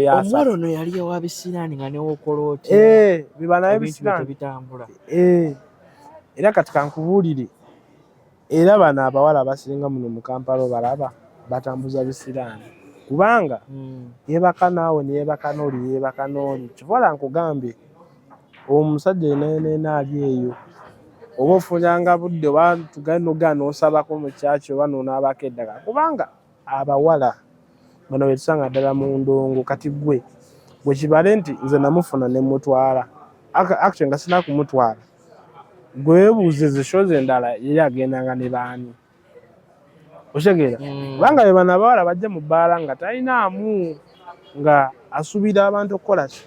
Omuwala asatu. Ono yali ewa bisiraani nga newokola otya? Eh, biba naye ebintu bye bisiraani. Tebitambula. Eh, era kati kankubuulire, era bano abawala abasinga muno mu Kampala obalaba batambuza bisiraani, kubanga yeebaka naawe, neyeebaka n'oli, yeebaka n'oli. Kivola nkugambye, omusajja yenayenaena ali eyo, oba ofunyanga budde, oba tugenda ogaa n'osabako mu kyaki, oba nonaabako eddagala, kubanga abawala bano betusanga ddala mu ndongo. Kati gwe gwe kibale nti nze namufuna ne mutwala. Actually nga sina kumutwala, gwebuuze ze shows endala yeri agendanga ne baani, okitegeera? Kubanga be bano abawala bajja mu bbaala nga talinaamu, nga asuubira abantu okukola ki?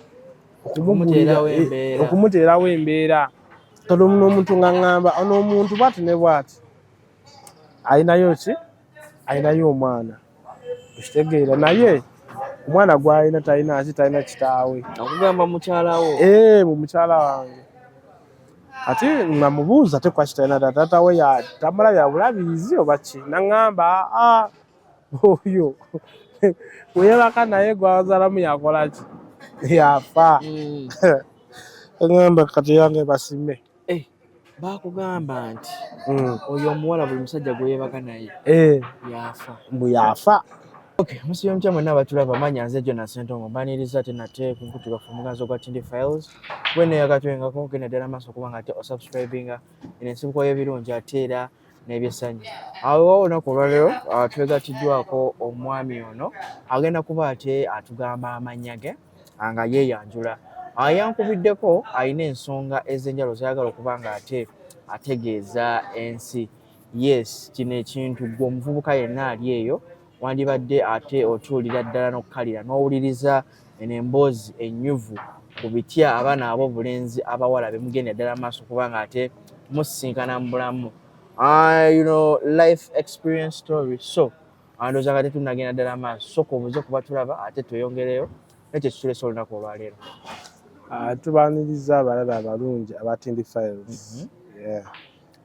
Okumugulira. Okumuteerawo embeera. Okumuteerawo embeera. Kati ono omuntu nga ŋŋamba, ono omuntu bwati ne bwati, alinayo ki? Alinayo omwana, okitegeera? Naye omwana gw'alina talina ki? Talina kitaawe. Okugamba mukyalawo? Ee, mu mukyala wange. Ate nga mubuuza, te kwaki talina taata we? Tamulabya bulabirizi oba ki? Naŋŋamba, aa, oyo weyebaka naye gwazalamu yakola ki? Yafa. Eŋŋamba kati yange basime. Eh, bakugamba nti oyo omuwala buli musajja gwe yeebaka naye yafa? Mbu yafa. Okay, musibe mutya mwenna abatulaba? Manya nze Jonas Ssentongo, mbaniriza ate nate ku nkutu gwaffe omuganzi ogwa Tindi Files. Gwene yakatwengako, genda ddala maaso okuba nga ate osubscribinga. Eno ensibuko y'ebirungi ate era n'ebyessanyu. Awo olunaku olwaleero twegattiddwako omwami ono, agenda kuba ate atugamba amannya ge nga yeeyanjula. Yankubiddeko, alina ensonga ez'enjawulo z'ayagala okuba nga ate ategeeza ensi. Yes, kino ekintu gwe omuvubuka yenna ali eyo wandibadde ate otuulira ddala n'okukalira n'owuliriza eno emboozi ennyuvu ku bitya abaana ab'obulenzi, abawala be mugenda ddala maaso kubanga ate musisinkana mu bulamu. Life experience story. So ndowooza nga tetunnagenda ddala maaso, sooka obuze kuba tulaba ate tweyongereyo nekyo ekitulese olunaku olwaleero. Tubaaniriza abalabe abalungi aba Tindi Files. Yeah.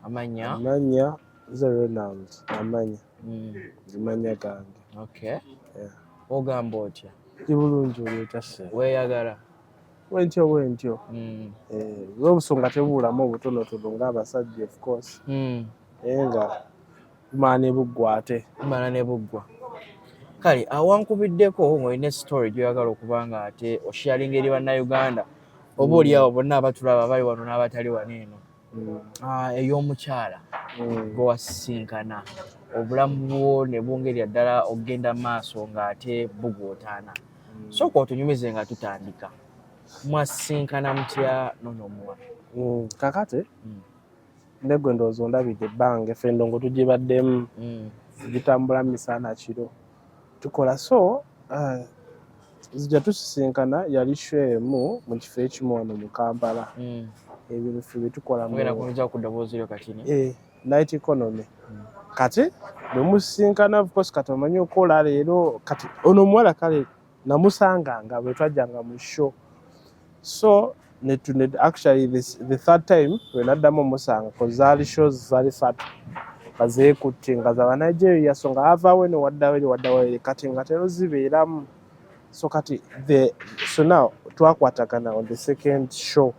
Amanya? Amanya nze Ronald Amanya, amanya gange. Yeah. Ogamba otya? Ndi bulungi, oli otya ssebo? Weeyagala? Bwentyo bwentyo. Eh, obusonga tebuulamu obutonotono ng'abasajja, of course, naye nga bumala ne buggwa ate. Bumala ne buggwa. Kale awankubiddeko ng'olina story gy'oyagala okuba nga ate osharinga eri Bannayuganda, oba oli awo bonna abatulaba abali wano n'abatali wano eno, ey'omukyala gwe wasisinkana, obulamu bwo ne bwongerera ddala okugenda maaso ng'ate bugwotaana. Sooka otunyumize nga tutandika, mwasisinkana mutya nono omuwala? Kakati negwe ndowooza ondabidde ebbanga, effe endongo tugibaddemu, gitambula misana kiro tukola. So zijja tusisinkana, yali show emu mu kifo ekimu wano mu Kampala. Ebintu ffe byetukola mu Ogenda kunyumiza ku ddoboozi lyo katini. Eh, night economy. Kati bwe musisinkana, of course, kati omanyi okola leero. Kati ono omuwala kale namusanganga bwe twajjanga mu show, so actually the third time lwe naddamu omusanga, 'cause zaali shows zaali satu nga zeekutte, nga za Banigeria, so nga avaawo eno waddawo eri, waddawo eri, kati nga tero zibeeramu. So kati so now twakwatagana on the second show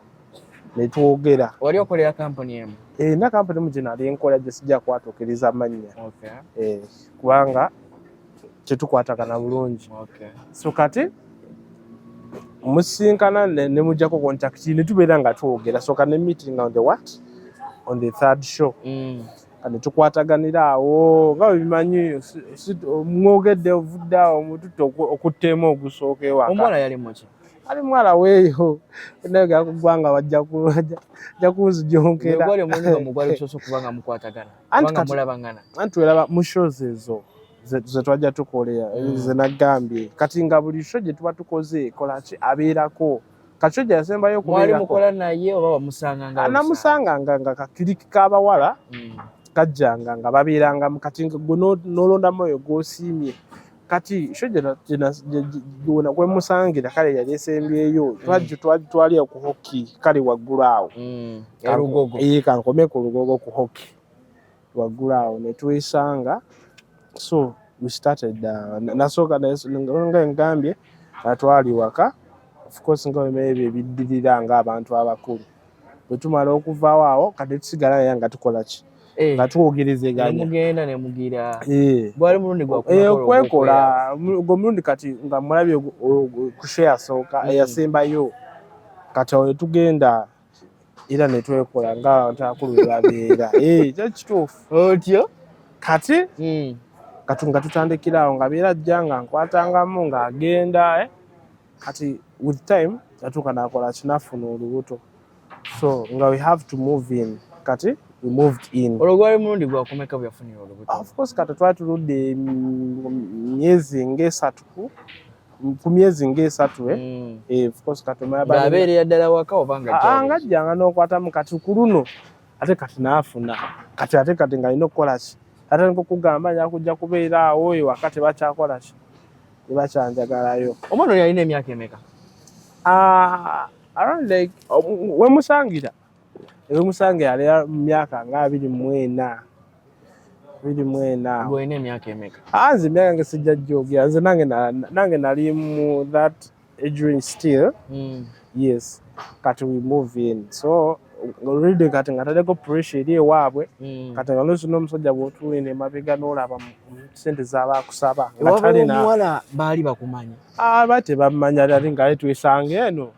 ne twogera. Wali okolera kampuni emu? Erina kampuni mu gye nali nkola, gye sijja kwatuukiriza mannya. Eh, kubanga tetukwatagana bulungi. So kati musinkana ne mujjako contact, ne tubeera nga twogera. So kati ne meeting on the what, on the third show. Ne tukwataganira awo nga bwe bimanyi, mwogedde, ovudde awo mututte okutteemu ogusooka ewaka. Omuwala yali muki? Ali muwala weeyo naye gakugwanga wajja kunzijonkera. Gwali omulundi gwammwe gwali gusoose okuba nga mukwatagana? Anti Kubanga mulabangana? Anti weraba mu shows ezo ze twajja tukolera, ze nagambye, kati nga buli show gye tuba tukoze ekola ki, abeerako. Kati show gye yasembayo Mwali okubeerako mukola naye oba wamusanga nga? Namusanganga nga kakiriki k'abawala kajjanga nga babeerangamu. Kati nga gwe n'olondamu oyo gw'osiimye. Kati show gwe musangira kale yali esembyeyo, twali ku hockey kale waggulu awo. Erugogo. Eh, kankome ku Lugogo, ku hockey waggulu awo ne twesanga. So we started, nasooka nga ngambye Atwali waka, of course, nga wemere ebyo ebiddirira ng'abantu abakulu, bwe tumala okuvaawo awo kati tusigala naye nga tukola ki? Nga twogerezeganya. Nemugenda nemugira. Gwali mulundi gwa kwekola ogwo mulundi. Kati nga mulabye ku show yasooka, eyasembayo. Kati awo tugenda era netwekola ng'abantu abakulu bwe babeera. Kyo kituufu. Otyo. Kati kati nga tutandikira awo, nga beera ajja nga nkwatangamu ng'agenda, eh. Kati with time yatuuka nakola kinafuna olubuto, so nga we have to move in. Kati we moved in. Olwo gwali mulundi gwakumeka bwe yafunira olubuto? Of course, kati twali tuludde myezi ng'esatu, ku myezi ng'esatu, eh. Of course, kati omanya Ng'abeerera ddala waka oba nga Ah, nga ajjanga n'okwatamu. Kati ku luno ate kati naafuna, kati ate kati ng'alina okukola ki? Atandika okugamba nja kujja kubeera awo ewaka, tebakyakola ki, tebakyanjagalayo. Omwana oyo alina emyaka emeka? Ah, around like wemusangira ali mu myaka nga 24, 24. Gwe olina emyaka emeka? Ah, nze emyaka yange sijja gyogera. Nze nange nali mu that age range still. Yes, kati we move in, so already kati nga taddeko pressure eri ewaabwe. Kati nga nosi n'omusajja bw'otuulira emabega n'olaba mu sente z'aba akusaba nga Ewaabwe talina. Omuwala baali bakumanyi? Aba tebamanya ate nga ale twesanga eno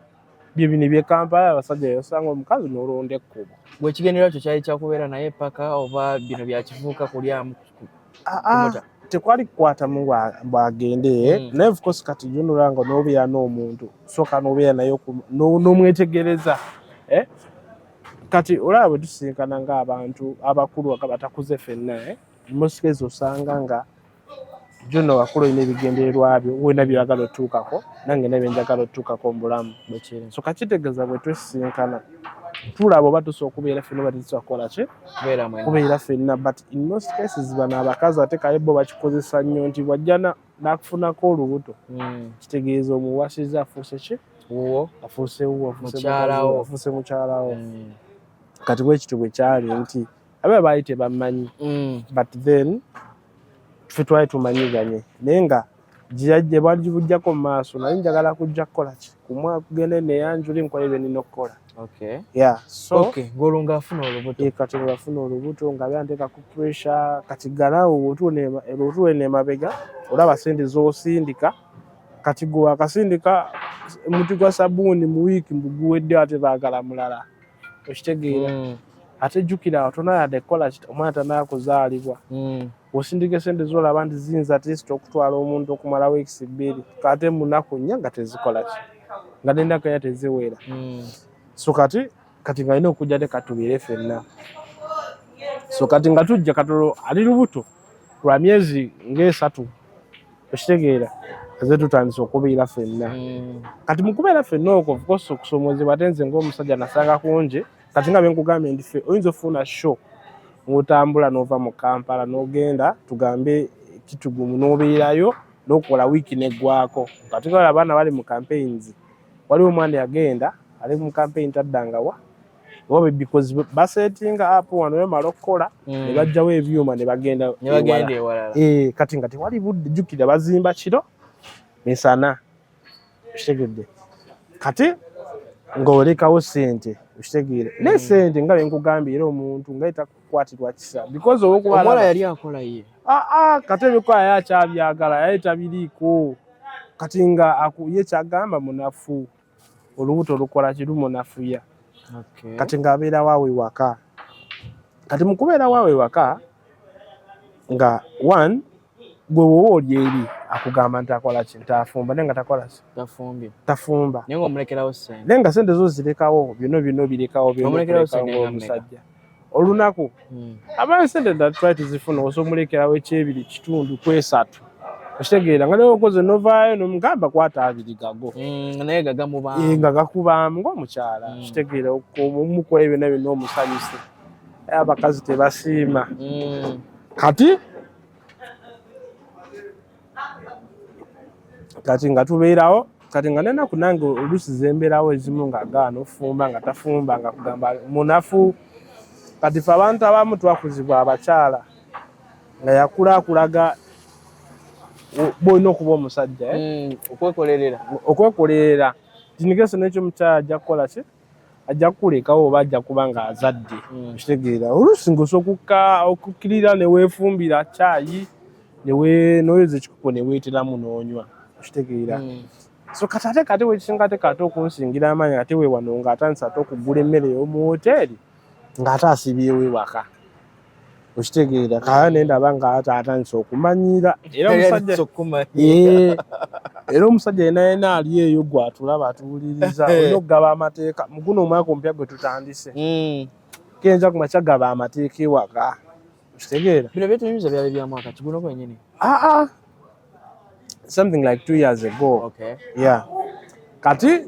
bye bino eby'e Kampala, abasajja yosanga omukazi n'olonda ekkubo. Gwe ekigendererwa kyo kyali kyakubeera naye paka oba bino byakivuuka kulyamu Ah, ah, tekwali kukwatamu bwagende. Naye of course kati yonora nga n'obeera n'omuntu, sooka n'obeera naye n'omwetegereza, eh? Kati olaba bwe tusinkana ng'abantu abakulu nga batakuze ffenna, eh? Most cases osanga nga Juno wakulu olina ebigendererwa byo wena by'oyagala otuukako, nange nabye njagala otuukako mu bulamu. Bwekiri. So kakitegeeza bwe twesisinkana tulaba oba tusobola okubeera ffenna oba tetusobola kukola ki? Kubeera mwena. Kubeera ffenna. But in most cases bano abakazi ate kale bo bakikozesa nnyo nti bw'ajja n'akufunako olubuto, kitegeeza omuwasizza, afuuse ki? Wuwo. Afuuse wuwo, afuuse Mukyalawo. mukazi wo, afuuse mukyalawo. Kati bwe kityo bwe kyali nti abe baali tebamanyi, but then ffe twali tumanyiganye, naye nga gye bwagibujjako mu maaso naye njagala kujja kukola ki kumwa kugenda neyanjuli nkola ebyo nina okukola. Yeah, so Okay, ng'olwo ng'afuna olubuto. Kati bwafuna olubuto nga byanteeka ku pressure. Kati ganaawe bw'otuula emabega olaba sente z'osindika. Kati gwe wakasindika omuti gwa sabuuni mu wiiki mbu guweddeyo, ate baagala mulala, okitegeera? Ate jjukira awo tonayadde kukola kiti, omwana tanakuzaalibwa. Osindika esente zolaba nti ziyinza at least okutwala omuntu okumala weeks 2, ate mu nnaku 4 nga tezikola ki, nga n'ennaku 4 teziwera. So kati nga alina okujja te katubeere ffenna. So kati nga tujja katolo ali lubuto lwa myezi ng'esatu, okitegeera? Aze tutandise okubeera ffenna. Kati mu kubeera ffenna okwo, of course, okusoomoozebwa ate nze ng'omusajja nasanga kungi. Kati nga byenkugambye nti ffe oyinza ofuna show ng'otambula n'ova mu Kampala n'ogenda tugambe Kitugumu n'obeerayo n'okola wiiki neggwako. Kati nga abaana bali mu campaigns, waliwo omwana yagenda ali mu campaign taddangawa oba because basetinga up wano bamala okukola ne bajjawo ebyuma ne bagenda Ne bagenda ewalala. Kati nga tewali budde, jjukira bazimba kiro misana, okitegedde? Kati ng'olekawo ssente, okitegeera? Naye ssente nga byenkugambye, era omuntu nga etakukwatirwa kisa because olwokuba Omuwala yali akola ye? Ah, ah, kati ebikola ye akyabyagala, yaye tabiriiko. Kati nga ye kyagamba munafu, olubuto lukola kirumunafuya. Kati ng'abeera waawe waka. Kati mu kubeera waawe waka nga one gwe wowe oli eri akugamba nti akola ki, nti afumba, naye nga takola ki? Tafumbye. Tafumba. Naye ng'omulekerawo ssente. Naye nga sente zo zirekawo, byonna byonna obirekawo, byonna. Omulekerawo okulekawo ssente nga mmeka? ng'omusajja olunaku abayo sente ddala twali tuzifuna, osobola omulekerawo ekyebiri kitundu ku esatu, okitegeera? Nga naye okoze novaayo nomugamba kwata abiri gago. Naye gagamubaamu. Nga gakubaamu ng'omukyala. Kitegeera omukola byonna byonna omusanyuse. Naye abakazi tebasiima. Kati nga tubeerawo, kati nga nenaku nange oluusi zembeerawo ezimu nga agaana ofumba, nga tafumba, nga kugamba munafu. Kati fe abantu abamu twakuzibwa abakyala nga yakula akulaga Bwolina okuba omusajja, eh? Okwekolerera. Okwekolerera tinikese nekyo omukyala ajja kukola ki, ajja kukulekawo oba ajja kuba nga azadde. Okitegeera, oluusi ng'osobola okukkirira ne weefumbira caayi, n'oyoza ekikopo ne weeteramu n'onywa, okitegeera. So kati ate kati wekisinga ate kati okunsingira amaanyi, ate we wano ng'atandise ate okugula emmere ey'omu woteeri ng'ate asibyewo ewaka, okitegeera. Kaya nendaba nga ate atandise okumanyiira era omusajja. Era omusajja yena yena ali eyo gwe atulaba, atuwuliriza, olina okugaba amateeka mu guno omwaka omupya gwe tutandise. Kenza ku makya gaba amateeka ewaka, okitegeera. Bino byetunyumiza byali bya mwaka kiguno gwenyini? Aa, something like 2 years ago. Yeah, kati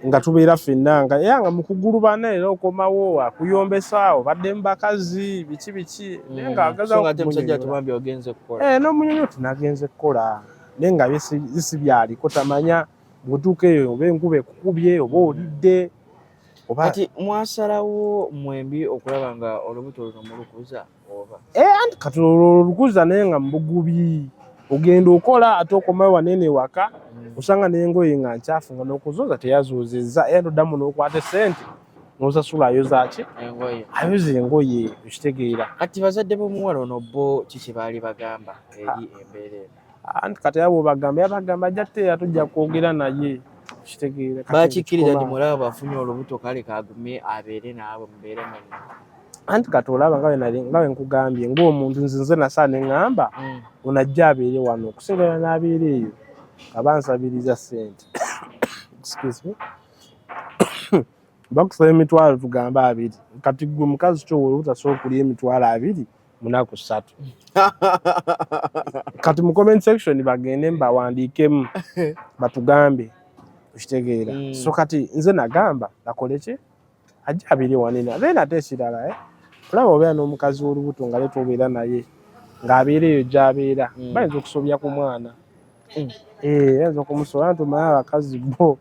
nga tubeera ffenna nga era nga mukugulubana, era okomawo akuyombesa, obadde mu bakazi, biki biki, naye nga So nga ate musajja tubambye ogenze kukola. Eh, n'omunyonyo tunagenze kukola, naye nga bye si byaliko, tamanya bw'otuuka eyo oba enkuba ekukubye oba olidde oba. Kati mwasalawo mwembi okulaba nga olubuto luno mulukuza oba? Eh, anti kati olwo olukuza, naye nga mubugubi ogenda okola ate okomawo wanene ewaka osanga n'engoye nga nkyafu, nga n'okuzoza teyazoozezza, era toddamu n'okwata essente n'osasula ayoza ki? Engoye. Ayoza engoye, okitegeera. Kati bazadde b'omuwala ono bo ki kye baali bagamba eri embeera eno? Anti kati abo bagamba, yabagamba ajja teera tujja kwogera naye, okitegeera. Kati Bakikkiriza nti kikoma. Mulaba bafunye olubuto, kale kagume abeere naabwe, mubeere mwenna? Anti kati olaba nga bwe nga bwe nkugambye ng'omuntu nze nasaa ne ŋŋamba ono ajja abeere wano okusinga n'abeera eyo nga bansabiriza ssente. Excuse me. Bakusaba emitwalo tugambe 20. Kati gwe mukazi kyowola obutasobola okulya emitwalo 20 mu nnaku 3? Kati mu comment section bagende mbawandiikemu batugambe, okitegeera. So kati nze nagamba akole ki, ajja abeere wanene. Then ate ekirala, eh, olaba obeera n'omukazi w'olubuto nga leeta obeera naye ng'abeera eyo gy'abeera, bayinza okusobya ku mwana. Eh, bayinza okumusoba nti omanyi abakazi bo.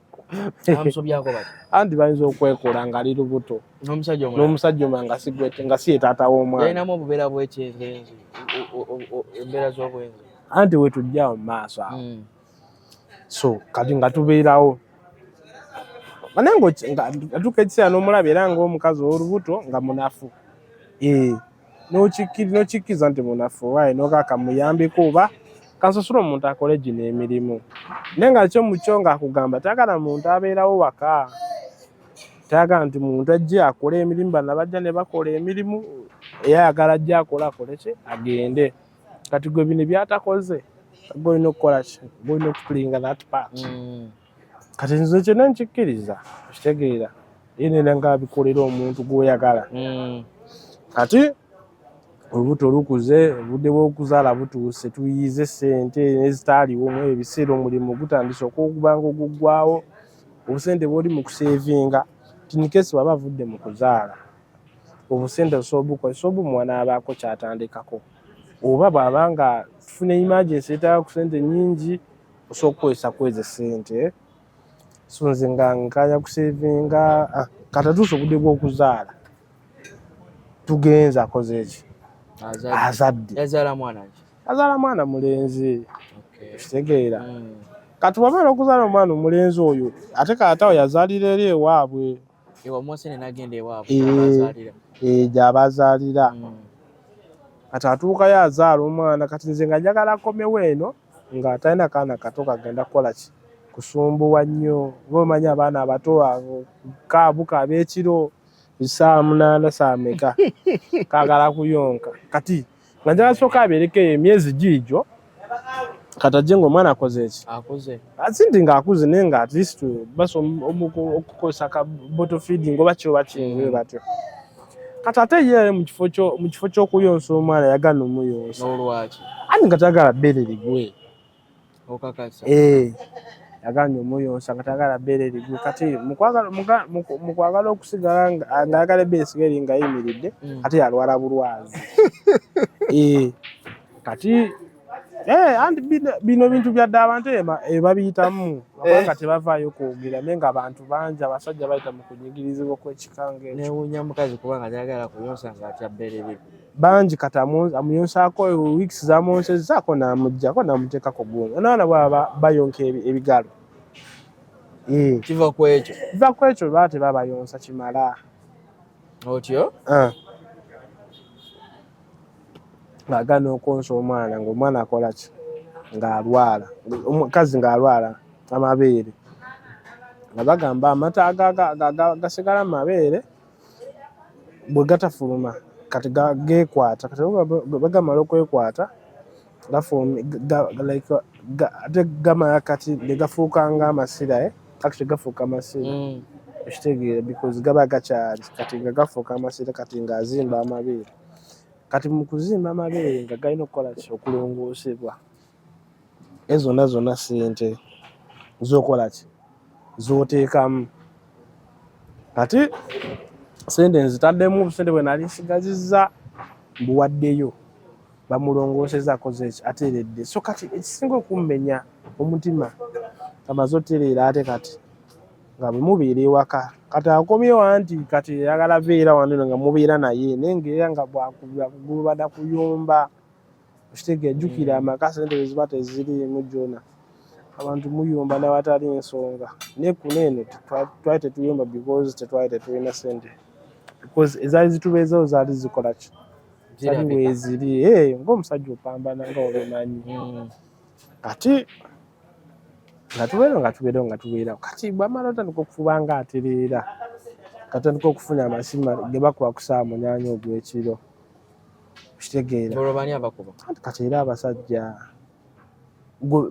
Amusobyako bati? Anti bayinza okwekola ng'ali lubuto. N'omusajja omulala. N'omusajja omulala nga si gwe, nga si ye taata w'omwana. Yalinamu obubeera bwekyenzenzi, embeera z'obwenzi? Anti wetujja awo mu maaso awo. So kati nga tubeerawo naye nga atuuka ekiseera n'omulaba era ng'omukazi ow'olubuto nga munafu. Eh, n'okikkiriza nti munafu, waayi n'ogaa kamuyambeko oba kansasule omuntu akole gino emirimu, naye nga kyo mukyo ng'akugamba tayagala muntu abeerawo waka, tayagala nti muntu ajje akole emirimu, bano bajja ne bakola emirimu, era ayagala ajje akole, akole ki, agende. Kati gwe bino byatakoze gwe olina okukola ki, gwe olina okuplayinga that part. Kati nze kyonna nkikkiriza, okitegeera, ye nera nga bikolera omuntu gw'oyagala. Kati olubuto lukuze, obudde bw'okuzaala butuuse, tuyize ssente nezitaaliwo mu ebiseera, omulimu gutandise okwokubanga oguggwawo, obusente bw'oli mu kusevinga tinikesi bw'aba avudde mu kuzaala, obusente osobola obukozesa obumuwa n'abaako kyatandikako, oba bw'aba nga tufuna emergency etaaga ku ssente nnyingi, osobola okukozesa ku ezo ssente. So nze nga nkanya kusevinga. Ah, kati atuuse obudde bw'okuzaala, tugenze, akoze eki? Azadde. Yazaala mwana ki? Azaala mwana mulenzi, okitegeera. Kati wamala okuzaala omwana omulenzi oyo, ate kaatawo yazaalira eri ewaabwe. Ewa Mwasene n'agenda ewaabwe? Eh. Gy'abazaalira. Eh, gy'aba azaalira. Kati atuukayo azaala omwana, kati nze nga njagala akomewo eno nga talina kaana kato kagenda kukola ki, kusumbuwa nnyo, oba omanyi abaana abato abo kaabuka ab'ekiro saa 8, saa meka, kaagala kuyonka. Kati nga njagala sooka abeereko eyo emyezi giigyo, kati ajje ng'omwana akoze eki? Akuze. Si nti ng'akuze, naye nga at least basobola okukozesa ka bottle feeding oba kyoba kingu batyo. Kati ate ye mu kifo ky'okuyonsa omwana, yagana omuyonsa. N'olwaki? Anti nga tayagala bbeere ligwe. Okakasa? Eh, yaganye omuyonsa nga tayagala bbeere ligwe. Kati mu kwagala okusigala ng'ayagala ebbeere sigale nga yimiridde, ate yalwala bulwazi. Eh, kati eh, anti bino bintu byadde abantu babiyitamu kubanga tebavaayo kwogera, naye nga abantu bangi abasajja bayita mu kunyigirizibwa okw'ekika ng'ekyo. Newuunya mukazi kubanga tayagala kuyonsa ng'atya bbeere ligwe. Bangi kati amuyonsaako weeks zamwonsezzaako n'amuggyako n'amuteekako gundi. Onaana bwaba bayonka ebigalo. Eh. Kiva ku ekyo. Kiva ku ekyo, baba tebabayonsa kimala. Otyo? Ah. Ng'agaana okwonsa omwana, ng'omwana akola ki? Ng'alwala, omukazi ng'alwala amabeere, nga bagamba amata gasigala mu mabeere bwe gatafuluma kati geekwata. Kati bwe gamala okwekwata like ate gamala kati ne gafuuka nga amasira, eh? Actually gafuuka amasira. Okitegeera? Because gaba gakyali kati nga gafuuka amasira, kati ng'azimba amabeere. Kati mu kuzimba amabeere nga galina okukola ki? Okulongoosebwa. Ezo zonna zonna ssente z'okola ki? Z'oteekamu. Kati sente nzitaddemu, obusente bwe nali nsigazizza mbuwaddeyo, bamulongoosezza, akoze eki, ateeredde. So kati ekisinga okummenya omutima, amaze otereera, ate kati nga bwe mubeera ewaka, kati akomyewo anti kati ayagala beera wano eno nga mubeera naye, naye ng'era nga bwakugobana kuyomba. Okitegeera? Jjukira amaka sente bwe ziba teziriimu, gyona abantu muyomba nawatali nsonga. Naye kuno eno twali tetuyomba because tetwali tetulina sente, because ezaali zitubeezawo zaali zikola ki? Zali weeziri. Eh, ng'omusajja opambana nga obimanyi. Kati nga tubeerawo, nga tubeerawo, nga tubeerawo. Kati bwamala otandika okufuba nga atereera, katandika okufuna amasimu ge bakuba ku ssaawa 8 ogw'ekiro. Okitegeera? Olwo bani abakuba? Anti kati era abasajja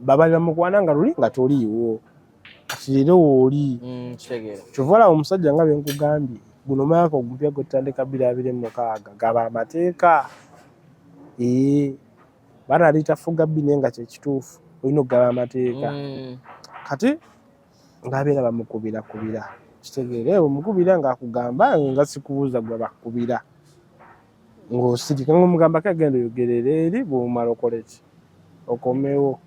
babali bamukwana nga luli nga toliiwo, kati leero wooli. Kitegeera. Kyova olaba omusajja, nga byenkugambye, guno mwaka ogupya gwetutandika 2026, gaba amateeka. Ee, banaliita fuga bbi, naye nga kyekituufu, olina okugaba amateeka. Kati ng'abeera bamukubirakubira, kitegeere, omukubira ng'akugamba nga sikubuuza gwe bakubira, ng'osirika, ng'omugamba kagenda oyogerera eri, bw'omala okole ki? Okomewo.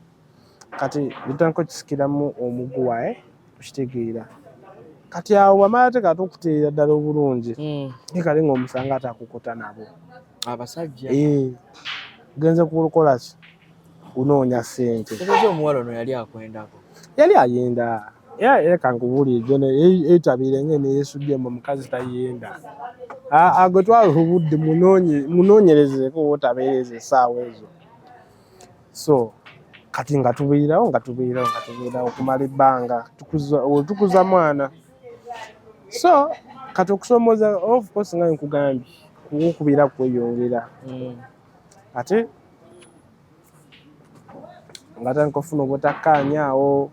Kati bitandika okisikiramu omuguwa, eh? Okitegeera? Kati awo bwamala ate kati okuteerera ddala obulungi, naye kale ng'omusanga ate akukuta nabo abasajja. Eh, genze kukola ki? Kunoonya ssente. Tegeeza, omuwala ono yali akwendako? Yali ayenda era. Era kankubuulire, gyona etabiire nga neyesuddemu, omukazi tayenda. Gwe twala obudde munoonyerezeeko wootabeereza essaawa ezo. So kati nga tubeerawo, nga tubeerawo, nga tubeerawo okumala ebbanga, tukuza mwana. So kati okusoomooza, of course, nga nkugambye, kukubeera kweyongera. Ate nga tandika okufuna obutakkaanya awo,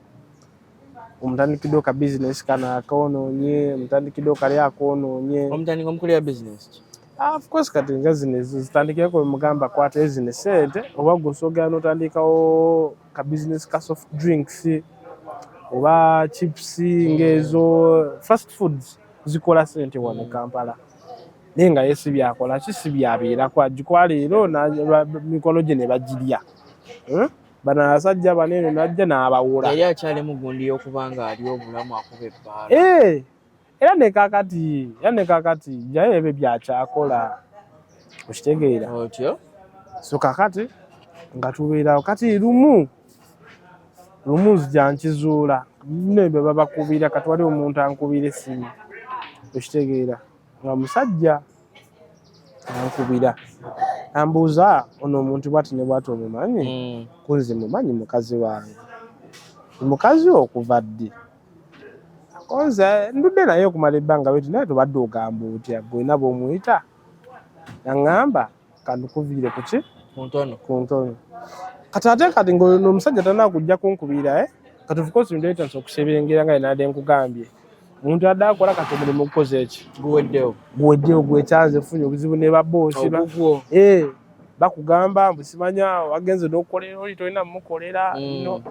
omutandikiddewo ka bizinesi kano akoonoonye, omutandikiddewo kali akoonoonye. Omutandika omukulira bizinesi ki? Ah, of course, kati nga zino ezo zitandikireko, mugamba kwata ezino sente, oba gwe osogera n'otandikawo ka bizinesi ka soft drinks oba chips, ng'ezo fast foods zikola sente wano e Kampala. Naye nga ye si byakola ki, si byabeerako, agikwa leero mikono gye ne bagirya. Hmm? Bano abasajja bano eno najja n'abawola. Yali akyalimu gundi y'okuba nga ali obulamu akuba ebbaala? Eh, era ne kakati jayo ebyo byakyakola, okitegeera? Otyo. So kakati nga tubeerawo, kati lumu lumu nzija nkizuula nebyo babakubira. Kati wali omuntu ankubira essimu, okitegeera, nga musajja ankubira, ambuuza, "Ono omuntu bwati ne bwati omumanyi?" Kunze mumanyi, mukazi wange. "Mukazi wo okuva ddi?" "Konze ndudde naye okumala ebbanga bweti, naye tobadde ogamba otya gwena bw'omuyita?" Naŋŋamba kandukuviire ku ki? Ku ntono. Ku ntono. Kati ate kati ng'ono omusajja tannaba kujja kunkubira, eh? Kati of course bintu bitandise okusebengera, nga yenadde nkugambye, omuntu adde akola, kati omulimu gukoze eki? Guweddewo. Guweddewo, gwekyanze funye obuzibu ne baboosi ogugwo. Eh, bakugamba mbu simanya wagenze n'okukolera oli, tolina mumukolera. No.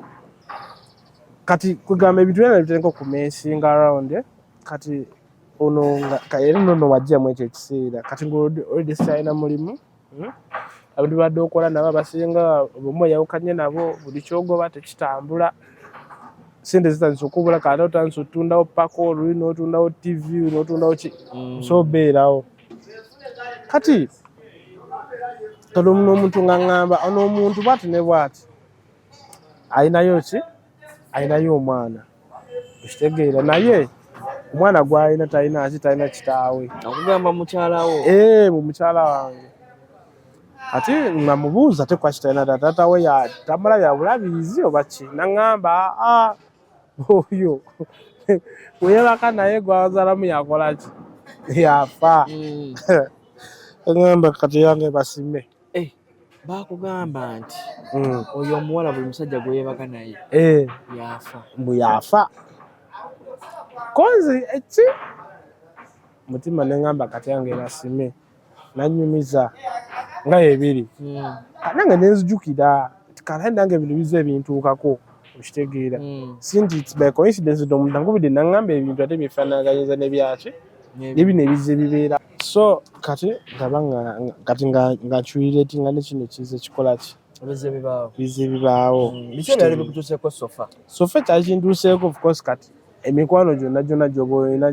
Kati kugamba ebintu byona bitandika okumesinga around, eh? Kati ono nga era nono wajjamu ekyo ekiseera, kati nga already sikyalina mulimu, Abantu badde okola nabo abasinga omu oyawukanye nabo, buli kyogoba tekitambula, sente zitandise okubula. Kati otandise otundawo pako, oluli n'otundawo TV, n'otundawo ki. So obeerawo kati Kati omuno omuntu nga ŋŋamba ono omuntu bwati ne bwati alinayo ki, alinayo omwana, okitegeera, naye omwana gw'alina talina ki, talina kitaawe. Akugamba mukyalawo? Ee, mu mukyala wange. Ate nga mubuuza te kwaki talina taata we, tamulabya bulabirizi oba ki, naŋŋamba aa oyo weyebaka naye gwazalamu yakola ki, yafa. Eŋŋamba kati yange basime. Eh, bakugamba nti oyo omuwala buli musajja gwe yeebaka naye yafa? Mbu yafa. Konzi eki mutima neŋŋamba kati yange basime, nanyumiza nga ebiri. Nange nenzijukira nti kale nange bino bize ebintuukako, okitegeera? Si nti it's by coincidence nti omuntu ankubidde naŋŋamba ebintu ate byefaanaganyiza nebyaki nebino ebizze bibeera. So kati ngaba kati nga nkiwuliratinga ne kino ekize kikola ki, Ebizze bibaawo. Bizze bibaawo. Biki ebyali bikutuuseeko so far? So far kyali kintuuseeko, of course kati emikwano gyonna gyonna gy'oba olina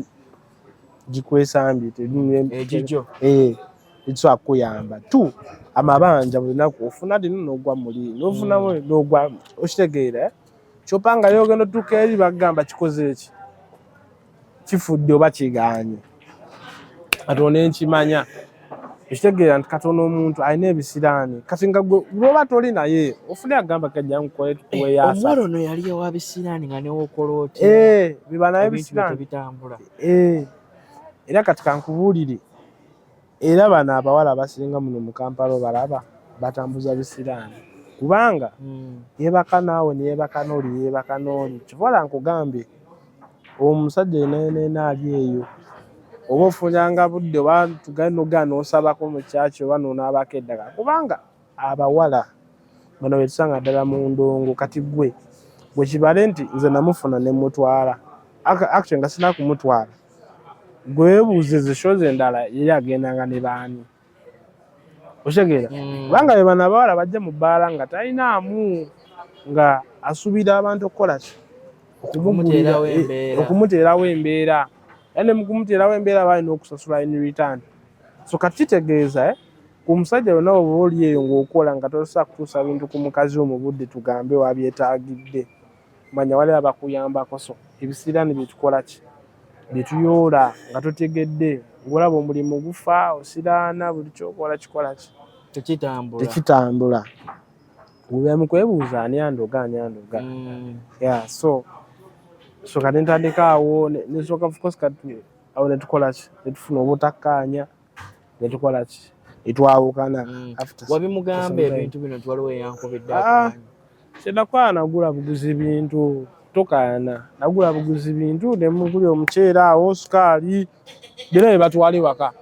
gikwesambye. Egigyo. Tekisobola kukuyamba tu amabanja buli lunaku ofuna lino n'ogwa muli n'ofunamu n'ogwa, okitegeera, eh? Kyopanga nga yogenda otuuka eri bagamba kikoze eki, kifudde oba kigaanye. Kati onenkimanya, ekitegeera nti katono omuntu alina ebisiraani. Kati nga gwe lwoba toli naye ofune agamba kajja nkukole tukuweyo Omuwala asatu. ono yali ewa bisiraani nga newokola otya, Eh, biba naye ebintu bye bisiraani. tebitambula. Eh, era kati kankubuulire, era bano abawala abasinga muno mu Kampala obalaba batambuza bisiraani kubanga yeebaka naawe neyeebaka n'oli, yeebaka n'oli. Kivola nkugambye omusajja yenayenaena ali eyo oba ofunyanga budde oba tugende nogaa n'osabako mu kyaki oba nonaabako eddagala, kubanga abawala bano betusanga ddala mu ndongo. Kati gwe gwe kibale nti nze namufuna ne mutwala, actually nga sina kumutwala, gwebuuze ezo shows endala yeri agendanga ne baani, okitegeera? Kubanga be bano abawala bajja mu bbaala nga talinaamu, nga asuubira abantu okukola ki, okumugulira. Okumuteerawo embeera. Okumuteerawo embeera, era ne mukumuteerawo embeera balina okusasula in return. So kati kitegeeza ku musajja yonna oba oli eyo ng'okola nga tosobola kutuusa bintu ku mukazi wo mu budde tugambe wabyetaagidde, manya wali abakuyambako. So ebisiraani byetukola ki, byetuyoola nga totegedde, ng'olaba omulimu gufa, osiraana, buli kyokola kikola ki? Tekitambula. Tekitambula. Obeera mu kwebuuza ani andoga, ani andoga. Yeah, so kati ntandika awo nesooka, of course kati awo netukola ki, netufuna obutakkaanya, netukola ki, netwawukana. After Wabimugamba some time. ebintu bino nti waliwo eyankubidde Ah. akumanyi? Kyenakola nagula buguzi bintu, tokaana, nagula buguzi bintu nemugulya omuceere awo, sukaali, byonna bye batwala ewaka.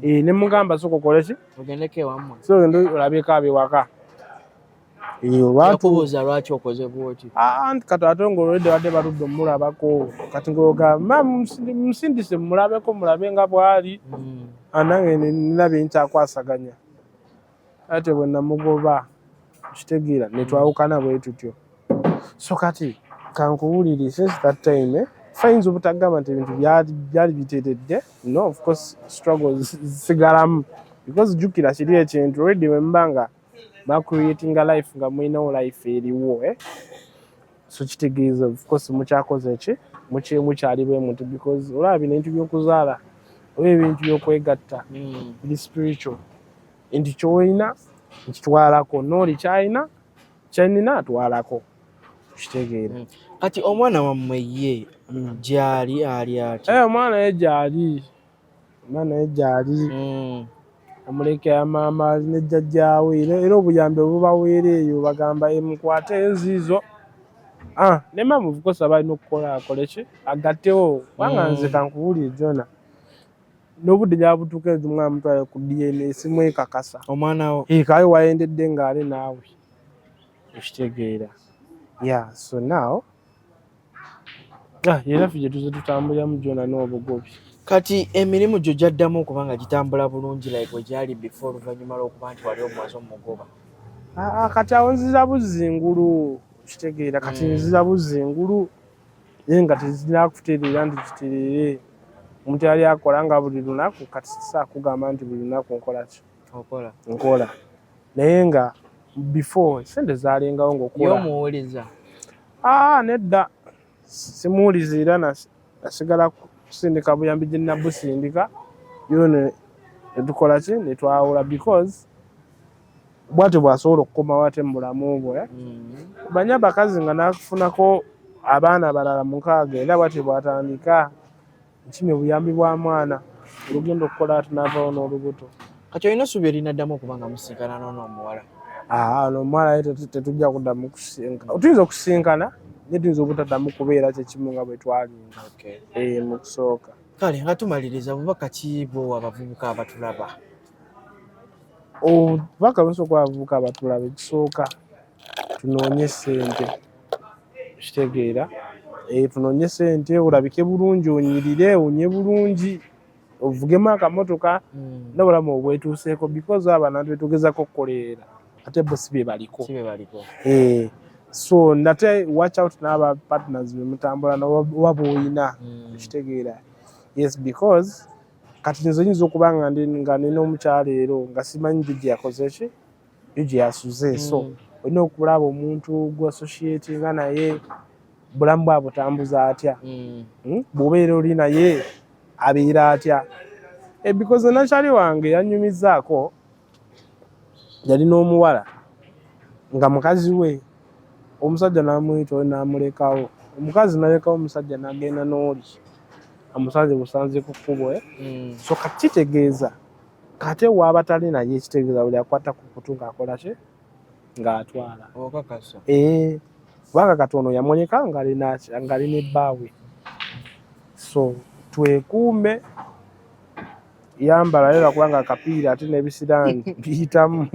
Eh, nemugamba sooka okole ki, Ogendeko ewammwe. So ogende olabeko abewaka. Eh, olwatu Yakubuuza lwaki okoze bwoti? Ah, anti kati ate ng'olwedde badde baludde omulabako, kati ng'ogamba musindise mumulabeko, mulabe nga bw'ali. Ah, nange nina byenkyakwasaganya, ate bwe namugoba, kitegeera, netwawukana bwe tutyo. So kati kankuwulire, since that time, fayinza obutagamba nti ebintu byali biteredde. No, of course struggles zisigalamu because jjukira kiri ekintu already bwe muba nga bacreatinga life nga mulinawo life eriwo, eh? So kitegeeza of course mukyakoze eki, mukyali bwe muti because olaba bino ebintu by'okuzaala oba ebintu by'okwegatta biri spiritual, nti kyolina nkitwalako nooli kyalina kyenina atwalako, kitegeera? Kati omwana wammwe ye gyali ali ati? Eh, omwana ye gyali, omwana ye gyali. Amulekera maama ne jjajjaawe, era obuyambi obubaweera eyo bagamba emukwate enziizo. Ah, ne maama of course aba alina okukola akole ki, agattewo, kubanga nze kankubuulire Jona, n'obudde byabutuuka ezo omwana mutwale ku DNA simwekakasa. Omwana wo? Eh, kawe wayendedde ng'ali naawe, okitegeera? Yeah, so now, ah, era ffe gye tuze tutambuliramu Jona n'obugobi. Kati emirimu gyo gyaddamu okuba nga gitambula bulungi like bwe gyali before, oluvannyuma lw'okuba nti wali omumaze omugoba? Ah, ah, kati awo nziza buzzi ngulu, okitegeera? Kati nziza buzzi ngulu naye nga tezirina kutereera nti kitereere omuntu yali akola nga buli lunaku. Kati sisobola kugamba nti buli lunaku nkola ki. Okola. Nkola. Naye nga before sente zalengawo ng'okola. Y'omuwuliza? Aa, nedda, simuwuliza. Era nasigala kusindika buyambi gye nabusindika yo netukola ki, netwawula, because bwatyo bw'asobola okukomawo ate mu bulamu bwe. Manyi abakazi nga nakufunako abaana abalala 6, era bwatyo bw'atandika nkimye buyambi bwa mwana, olugenda okukola ate n'avaawo n'olubuto. Kati olina essuubi erinaddamu okuba nga musinkana n'ono omuwala? Aa, ono omuwala ye tetujja kuddamu kusinkana. Tuyinza okusinkana, naye tuyinza obutaddamu kubeera kyekimu nga bwe twalinga mu kusooka. Kale nga tumaliriza, bubaka ki bwowa abavubuka abatulaba? Obubaka busobola okuba abavubuka abatulaba, ekisooka, tunoonye ssente, kitegeera? Tunoonye ssente, olabike bulungi, onyirire, onye bulungi, ovugemu akamotoka n'obulamu obwetuuseeko, because abo abantu betugezako okukolerera ate bo si bye baliko. Si be baliko. So nate watch out n'aba partners bemutambula oba b'oyina, okitegeera? Yes, because kati nze oyinza okuba nga ndi nga nina omukyala ero nga simanyi gyo gye yakoze ki, yo gye yasuze. So olina okulaba omuntu gw'associatinga naye, bulamu bwe abutambuza atya. Bw'obeera oli naye abeera atya? Because nakyali wange yanyumizaako, yalina omuwala nga mukazi we, omusajja n'amuyita oyo n'amulekawo, omukazi n'alekawo omusajja n'agenda n'oli amusanze busanze ku kkubo, eh? So kati kitegeeza kate waaba tali naye, kitegeeza buli akwata ku kutu ng'akola ki, ng'atwala. Okakasa? Kubanga katono yamuleka ng'alina ebbaawe. So twekuume, yambala era kubanga akapiira ate n'ebisiraani biyitamu,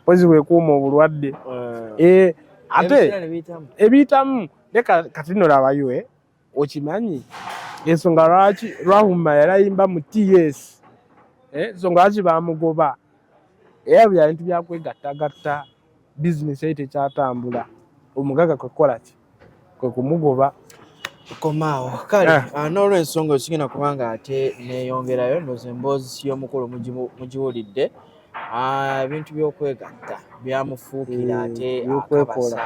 pozi weekuuma obulwadde. Ate Ebisiraani biyitamu? Ebiyitamu. Leka kati nno labayo, okimanyi ensonga lwaki Rwahuma yali ayimba mu TS, ensonga lwaki bamugoba? Era bya bintu byakwegattagatta, bizinesi yali tekyatambula, omugaga kwekukola ki, kwe kumugoba. Komaawo kale. Ah, n'olwensonga eyo sigenda kubanga ate neeyongerayo, ndowooza emboozi y'omukulu mugiwulidde. Ah, ebintu by'okwegatta byamufuukira ate By'okwekola. akabasa.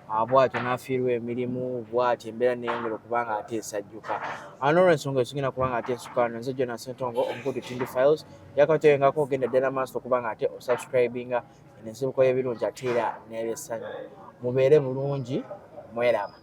Ah, bw'atyo n'afiirwa emirimu, bw'atyo embeera neeyongera okuba nga ate esajjuka. Ah, n'olwensonga eyo sigenda kuba nga ate ensuka wano. Nze Jonas Sentongo, omukutu Tindi Files yakatengako. Ogenda ddala maaso okuba nga ate osubscribinga. Eno ensibuko y'ebirungi ate era n'ebyessanyu. Mubeere bulungi, mweraba.